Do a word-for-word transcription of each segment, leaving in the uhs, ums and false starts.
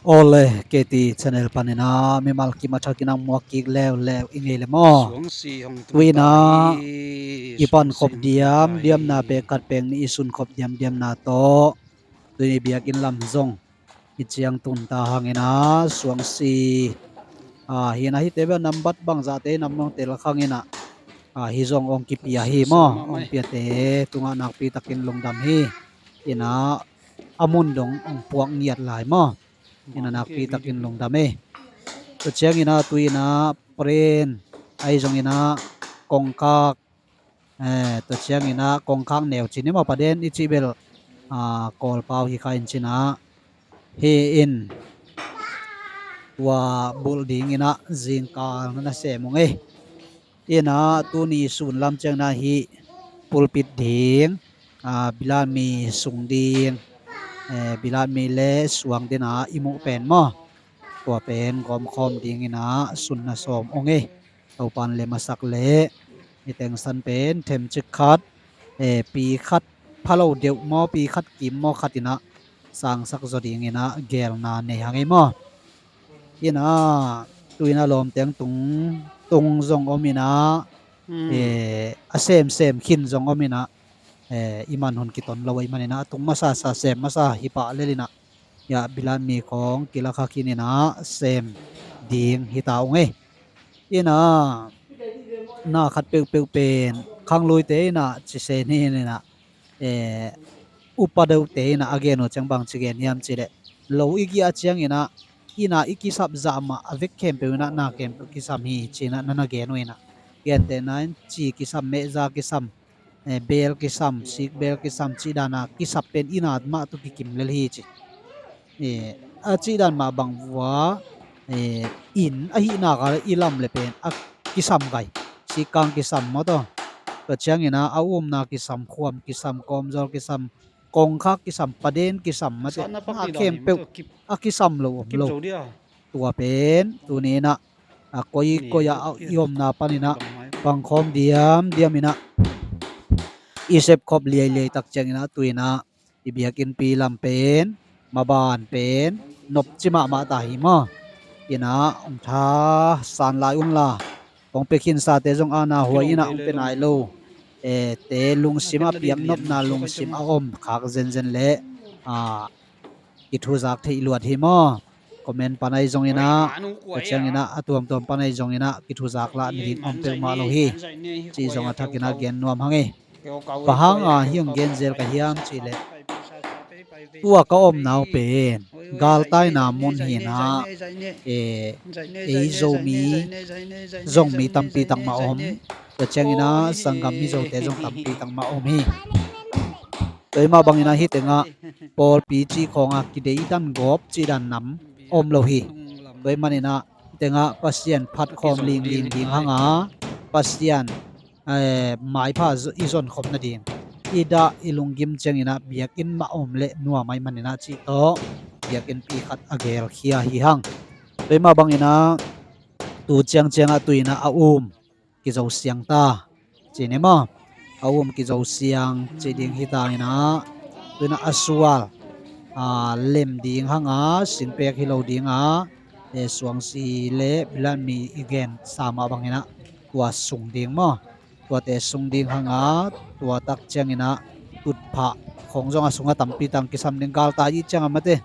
Awle, K T channel panin ah mimal kim a thakin ah muak kik leuleu i ngei le maw? Tu-in ah i pan khop diam diamna pek khat pek ni i sun khop diam diamna tawh tu-in i biakinn lam zong i ciang tun ta hangin ah suangsi, ah, hi-in ah hihte bel nambat bangzahte i nam nong tel khangin ah, ah, hi zong ong kipia hi maw? Ong piate tungah nakpi takin lungdam hi. In ah a mun dong ong puak ngiat lai maw? In ah nakpi takin lungdam e. Tua ciangin ah tu-in ah paren ahi zongin ah kongkhak, eh, tua ciangin ah kongkhak neu ci ni maw, paden i cih bel, ah, Kawlpau hi kha in cin ah hi in tua bulh dingin ah zingkal na sem ung e. In ah tuni sun lam ciangin ah hih pulpit ding, ah, bilatmi sung ding, eh, bilatmi le suang ding ah i muh pen maw? Tua pen gawmkhawm dingin ah sun na sawm ung e. Topan lem a sak leh i tengsan pen themcik khat, eh, pi khat phalo deuh maw, pi khat kim maw khat in ah sangsak zaw dingin ah gelna nei hang ei maw? In ah tu-in ah lawmteng tung, tung zong om in ah, eh, a semsem khin zong om in ah, eh, i man hun kiton lo ahih manin ah a tung masa sa sem masa hi pah lel in ah, hiah bilatmi khawng kilakha khin in ah sem ding hi ta ung e. In ah na khat peuhpeuh pen khangluite in ah cisen hi in ah, eh, upa deuhte in ah a gen uh ciang bangci gen hiam cih leh, lo i giah ciangin ah in ah i kisap zah mah a vek khempeuh in ah na khempeuh kisam hi ci-in ah na na gen uh in ah, gentehna in ci kisam, mehza kisam, eh, bel kisam, sikbel kisam cih dan a kisap pen in ah mah tawh kikim lel hi ci. Eh, a cih dan mah bang vua, eh, inn ahih nak leh i lam leh pen a kisam gai, sikkang kisam maw taw. Tua ciangin ah a umna kisam, khuam kisam, kawmzawl kisam, kongkhak kisam, paden kisam, mate na khempeuh a kisam lo om lo. Tua pen tuni in ah, a koi koi ah i omna panin ah pangkhawm diamdiam in ah i sepkhop liailiai tak ciangin ah tu-in ah i biakinnpi lam pen, maban pen nopci mahmah ta hi maw? In ah ong tha san lai un la, ong pia khinsate zong ana huai in ah ong pia nai lo, eh, te lungsim a piak nopna lungsim a om khak zenzen leh, ah, i thuzak theih luat hi maw? Comment pan ahi zongin ah, tua ciangin ah a tuamtuam pan ahi zongin ah kithuzak lah nading om peuhmah lo hi. Cih zong a thakin ah gen nuam hang e. Bang hanga hih hong gen zel ka hiam cih leh, tua ka omna uh pen galtaina mun hi in ah, eh, ei Zomi zong mi tampi tak mah om. Tua ciangin ah sanggam Mizote zong tampi tak mah om hi. Tua ahih mah bangin ah hih tengah pawlpi cih khawng a kideidan gawp cih dan nam om lo hi. Tua ahih manin ah hih tengah Pasian phat khawm lingling ding hang a, Pasian, eh, maipha i zon khop nading i dah i lunggim ciangin ah biakinn mah om leh nuam ahih manin ah cih tawh biakinnpi khat a gelkhia hi hang. Tua ahih mah bangin ah tu ciangciang ah tu-in ah a um kizo siang ta ci ni maw? A um kizo siang ci ding hi ta in ah, tu-in ah a sual, ah, lem ding hang a, singpek hi lo ding a, eh, suangsi le bilatmi i gen sa mah bangin ah tua sung ding maw? Tuate sung ding hang a, tua tak ciangin ah tutphah khawng zong a sung ah tampi tak kisam ding, galtai i ciang a mate,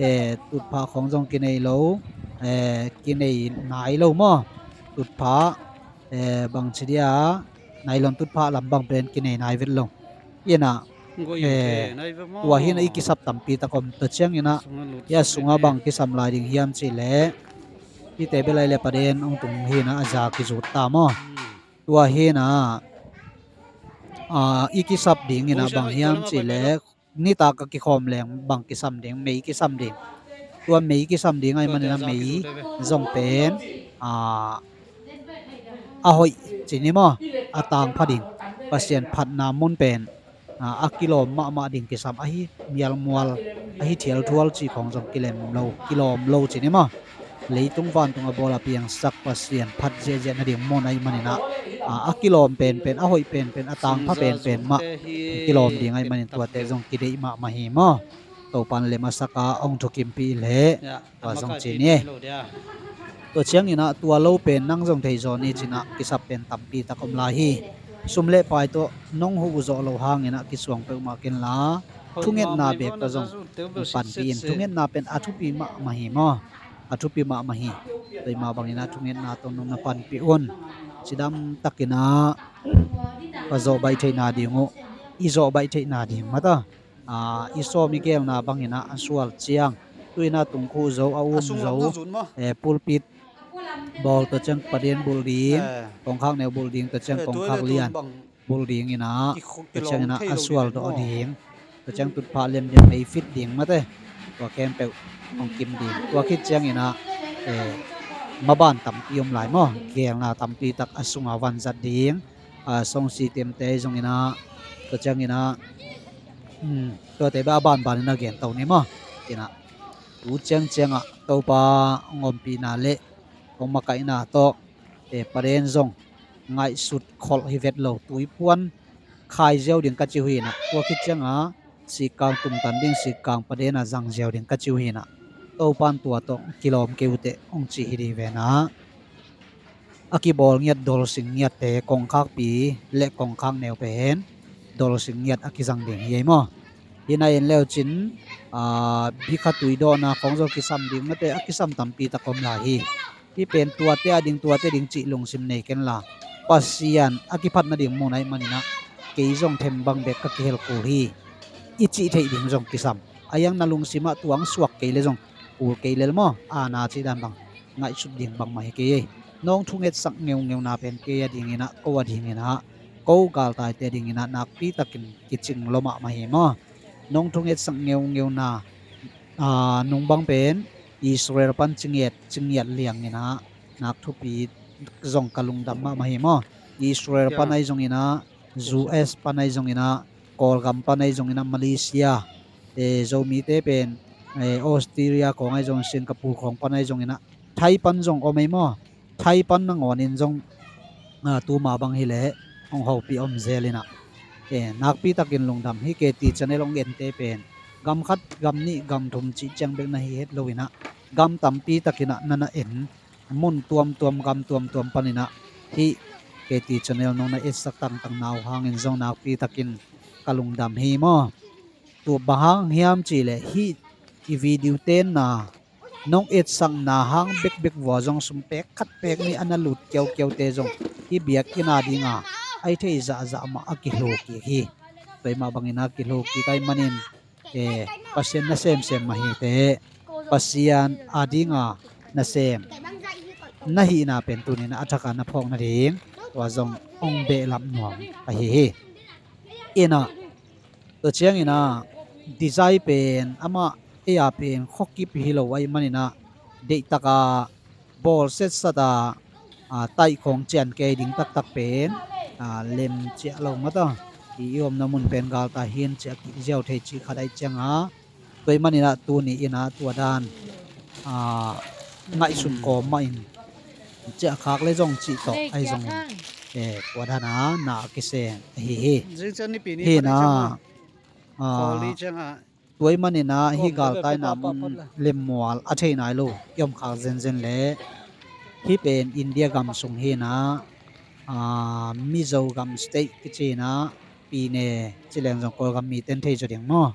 eh, tutphah khawng zong kinei lo, eh, kinei nai lo maw? Tutphah, eh, bangci dia, nylon tutphah lam bang pen kinei nai vet lo. In ah, eh, tua hi in ah i kisap tampi tak om, tua ciangin ah hih a sung ah bang kisam lai ding hiam cih leh, hihte bel lai leh paden ong tung hi in ah a za kizut ta maw? Tua hi in ah, ah, i kisap dingin ah bang hiam cih leh, nitak a kikhawm leng bang kisam ding, mei kisam ding. Tua mei kisam ding ahih manin ah mei zong pen, ah, a hoih ci ni maw? A tangpha ding. Pasian phatna mun pen, ah, a kilawm mahmah ding kisam, ahi mialmual, ahi thialthual cih khawng zong kilem lo, kilawm lo ci ni maw? Leitung vantung a bawl a piangsak Pasian phat ziahziah nading mun ahih manin ah, ah, a kilawm penpen, a hoih penpen, a tangpha penpen mah kilawm ding ahih manin tuate zong kideih mahmah hi maw? Topan lem a saka hong thukimpih leh tua zong ci ni. Tua ciangin ah tua lo pen nang zong thei zaw ni cinah kisap pen tampi tak om lai hi. Sum le pai tawh nong huh zawh loh hangin ah kisuang peuhmah kenla thungetna bek tawh zong panpih in. Thungetna pen a thupi mahmah hi maw? A thupi mahmah hi. Tua mah bangin ah thungetna tawh nong na panpih un. Cidam takin ah ka zawh baih theihna ding uh, i zawh baih theihna ding mata, i sawm i gelna bangin ah a sual ciang, tu-in ah tungkhuh zo, a um zo, pulpit bawl, tua ciang paden bulh ding, kongkhak neu bulh ding, tua ciang kongkhak lian bulh dingin ah, tua ciangin ah a sual dawh ding, tua ciang tutphah liamliam ei fit ding mate, tua khempeuh hong kim ding. Tua khit ciangin ah maban tampi om lai maw? Gelna tampi tak a sungah vanzat ding, songsi temte zongin ah, tua ciangin ah tuate beh a banbanin a gento ni maw? Inah tu ciangciangah Topa hong ompihna le hong makaihna tawh paden zong ngaihsut kholh hi vet lo, tuipuan khai ziau ding ka ci uh hinah, tua khit ciangah sikkang tumtan ding, sikkang paden a zang ziau ding ka ci uh hinah, Topan tua tawh kilawm kei uh teh hong ci hi ding venah. A kibawl ngiat dolsing ngiatte kongkhakpi le kongkhak neu pen dolsing ngiat a kizang ding hi ei maw? Hi na en leucin bikha tuidawhna khawng zo kisam ding mate, a kisam tampi tak om lai hi. Hih pen tuate a ding, tuate ding cih lungsim nei kenla, Pasian a kiphat nading mun ahih maninah kei zong thembang bek ka kihel kul hi, i cih theih ding zong kisam. A hiang na lungsimah tuang suak kei le zong kul kei lel maw? Ana cih dan bang ngaihsut ding bangmah hi kei ei. Nong thungetsak ngeungeuna pen kei a dinginah, ko a dinginah, ko galtaite a dinginah nakpitakin kicing lua mahmah hi maw? Nong thungetsak ngeungeuna nung bang pen Israel pan cingiat cingiat lianginah nak thupi zong ka lungdam mahmah hi maw? Israel pan ahi zonginah, U S pan ahi zonginah, Kawlgam pan ahi zonginah, Malaysia, Zomite pen Australia khawng ahi zong, Singapore khawng pan ahi zonginah, Thai pan zong om ei maw? Thai pan nangawnin zong tuma bang hileh hong hopih om zel inah, nakpitakin lungdam hi. K T channel hong ente pen gam khat, gam nih, gam thum cih ciang bek na hi het lo inah, gam tampi takinah na na en, mun tuamtuam, gam tuamtuam paninah hih K T channel nong na etsak tangtangna uh hangin zong nakpitakin ka lungdam hi maw? Tua bang hang hiam cihleh hih i video tenna nong etsakna hang bekbek vua zong sum pek khat pek nih a na lut kiaukiaute zong hih biakinn a dinga a i thei zahzah mah a kihlukik hi. Tua mah bangin a kihlukik ahih manin Pasian na semsem mah hi teh, Pasian a dinga na sem na hihna pen tuninah a thaka na phawk nading tua zong hong behlap nuam ahi hi. Inah tua cianginah design pen amah ei a pen khuakip hi lo ahih maninah deihtaka bawl setsata taih khawng cian kei ding taktak pen lem ciah lo mata, i i omna mun pen galta hin ciah kik ziau thei cih khat ahih cianga tua ahih maninah tuni inah tua dan ngaihsun kawm mahin ciah khak le zong cih tawh ahi zongin tua dana na a kiseng ahi hi. Hinah tua ahih maninah hih galtaina mun lemmual a thei nai lo i om khak zenzen le hih pen India gam sung hinah Mizo gam state kicinah Pune ci leng zong Kawlgam mite in thei zaw ding maw?